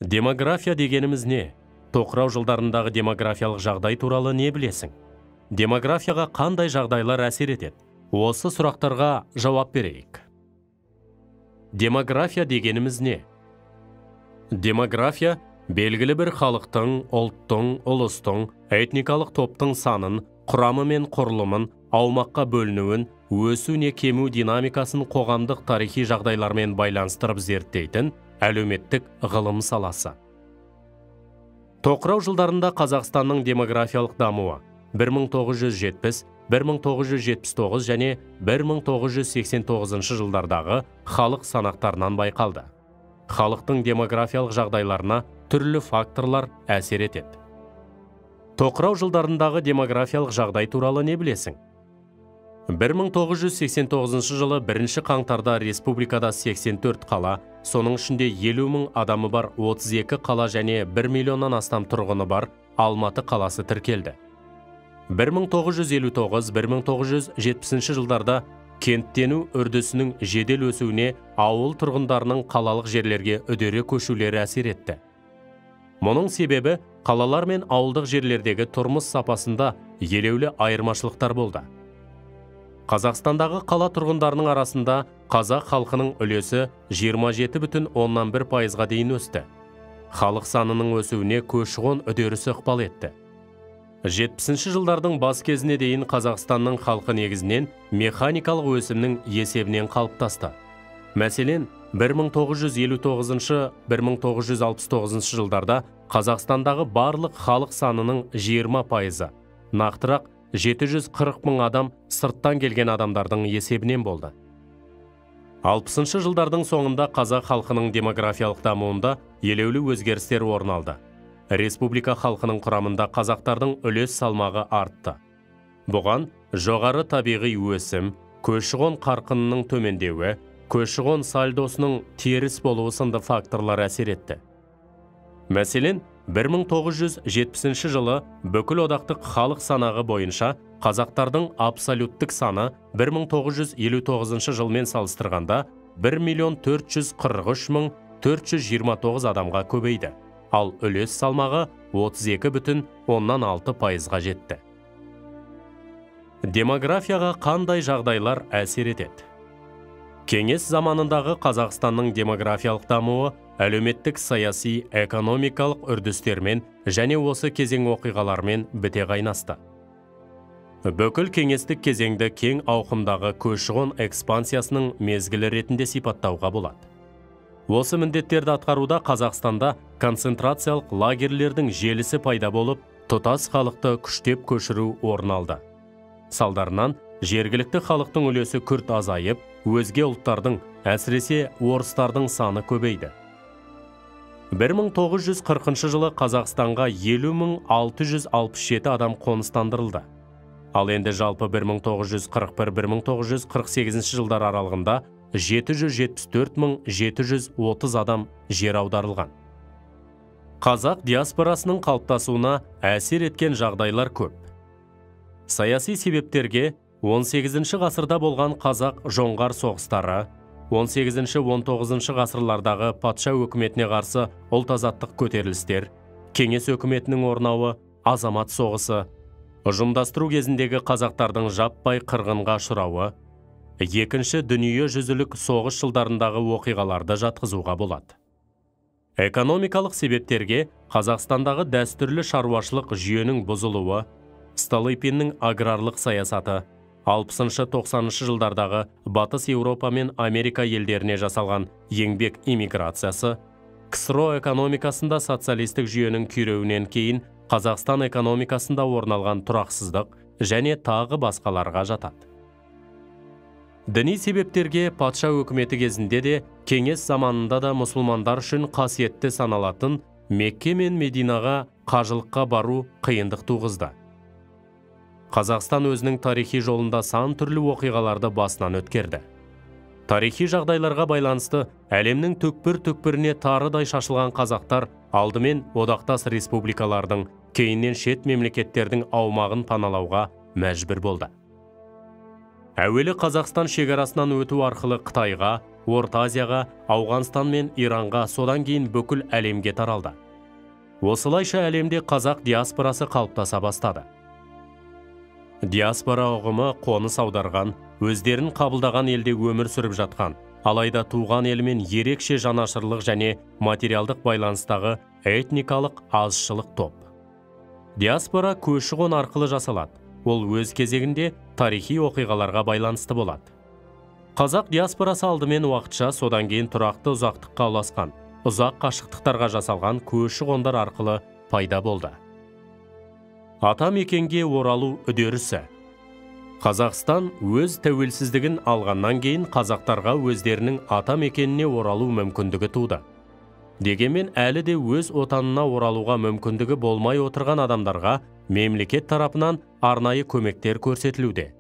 Демография дегеніміз не? Тоқырау жылдарындағы демографиялық жағдай туралы не білесің? Демографияға қандай жағдайлар әсер етеді? Осы сұрақтарға жауап берейік. Демография дегеніміз не? Демография белгілі бір халықтың, ұлттың, ұлыстың, этникалық топтың санын, құрамы мен құрылымын, аумаққа бөлінуін, өсу не кему динамикасын қоғамдық тарихи жағдайлармен байланыстырып зерттейтін әлеуметтік ғылым саласы. Тоқырау жылдарында Қазақстанның демографиялық дамуы 1970, 1979 және 1989 жылдардағы халық санақтарынан байқалды. Халықтың демографиялық жағдайларына түрлі факторлар әсер етеді. Тоқырау жылдарындағы демографиялық жағдай туралы не білесің? 1989 жылы 1 қаңтарда республикада 84 қала, соның ішінде 50 мың адамы бар 32 қала және 1 миллионнан астам тұрғыны бар Алматы қаласы тіркелді. 1959-1970 жылдарда кенттену үрдісінің жедел өсуіне ауыл тұрғындарының қалалық жерлерге үдере көшулері әсер етті. Мұның себебі қалалар мен ауылдық жерлердегі тұрмыс сапасында елеулі айырмашылықтар болды. Қазақстандағы қала тұрғындарының арасында қазақ халқының үлесі 27,1%-ға дейін өсті. Халық санының өсуіне көші-қон үдерісі ықпал етті. 70-ші жылдардың бас кезіне дейін Қазақстанның халқы негізінен механикалық өсімнің есебінен қалыптасты. Мәселен, 1959-1969 жылдарда Қазақстандағы барлық халық санының 20%, нақтырақ 740 мың адам сырттан келген адамдардың есебінен болды. 60-шы жылдардың соңында қазақ халқының демографиялық дамуында елеулі өзгерістер орын алды. Республика халқының құрамында қазақтардың үлес салмағы артты. Бұған жоғары табиғи өсім, көші-қон қарқынының төмендеуі, көші-қон сальдосының теріс болуы сынды факторлар әсер етті. Мәселен, 1970 жылы бүкіл одақтық халық санағы бойынша қазақтардың абсолюттік саны 1959 жылмен салыстырғанда 1 443 429 адамға көбейді, ал үлес салмағы 32,6%-ға жетті. Демографияға қандай жағдайлар әсер етеді? Кеңес заманындағы Қазақстанның демографиялық дамуы әлеуметтік, саяси, экономикалық үрдістермен және осы кезең оқиғаларымен біте қайнасты. Бүкіл кеңестік кезеңді кең ауқымдағы көші-қон экспансиясының мезгілі ретінде сипаттауға болады. Осы міндеттерді атқаруда Қазақстанда концентрациялық лагерлердің желісі пайда болып, тұтас халықты күштеп көшіру орын алды. Салдарынан жергілікті халықтың үлесі күрт азайып, өзге ұлттардың, әсіресе орыстардың саны көбейді. 1940 жылы Қазақстанға 50 667 адам қоныстандырылды. Ал енді жалпы 1941-1948 жылдар аралығында 774 730 адам жер аударылған. Қазақ диаспорасының қалыптасуына әсер еткен жағдайлар көп. Саяси себептерге 18 ғасырда болған қазақ-жоңғар соғыстары, 18-19 ғасырлардағы патша өкіметіне қарсы ұлт азаттық көтерілістер, кеңес өкіметінің орнауы, азамат соғысы, ұжымдастыру кезіндегі қазақтардың жаппай қырғынға ұшырауы, екінші дүние жүзілік соғыс жылдарындағы оқиғаларды жатқызуға болады. Экономикалық себептерге Қазақстандағы дәстүрлі шаруашылық жүйенің бұзылуы, Столыпиннің аграрлық саясаты, 60-90 жылдардағы Батыс Еуропа мен Америка елдеріне жасалған еңбек иммиграциясы, КСРО экономикасында социалистік жүйенің күйреуінен кейін Қазақстан экономикасында орын алған тұрақсыздық және тағы басқаларға жатады. Діни себептерге патша өкіметі кезінде де, кеңес заманында да мұсылмандар үшін қасиетті саналатын Мекке мен Мединаға қажылыққа бару қиындық туғызды. Қазақстан өзінің тарихи жолында сан түрлі оқиғаларды басынан өткерді. Тарихи жағдайларға байланысты әлемнің түкпір-түкпіріне тарыдай шашылған қазақтар алдымен одақтас республикалардың, кейіннен шет мемлекеттердің аумағын паналауға мәжбүр болды. Әуелі Қазақстан шекарасынан өту арқылы Қытайға, Орта Азияға, Ауғанстан мен Иранға, содан кейін бүкіл әлемге таралды. Осылайша әлемде қазақ диаспорасы қалыптаса бастады. Диаспора ұғымы қоныс аударған, өздерін қабылдаған елде өмір сүріп жатқан, алайда туған елмен ерекше жанашырлық және материалдық байланыстағы этникалық азшылық топ. Диаспора көші-қон арқылы жасалады. Ол өз кезегінде тарихи оқиғаларға байланысты болады. Қазақ диаспорасы алдымен уақытша, содан кейін тұрақты ұзақтыққа ұласқан, ұзақ қашықтықтарға жасалған көші-қондар арқылы пайда болды. Ата мекенге оралу үдерісі. Қазақстан өз тәуелсіздігін алғаннан кейін қазақтарға өздерінің ата мекеніне оралу мүмкіндігі туды. Дегенмен әлі де өз отанына оралуға мүмкіндігі болмай отырған адамдарға мемлекет тарапынан арнайы көмектер көрсетілуде.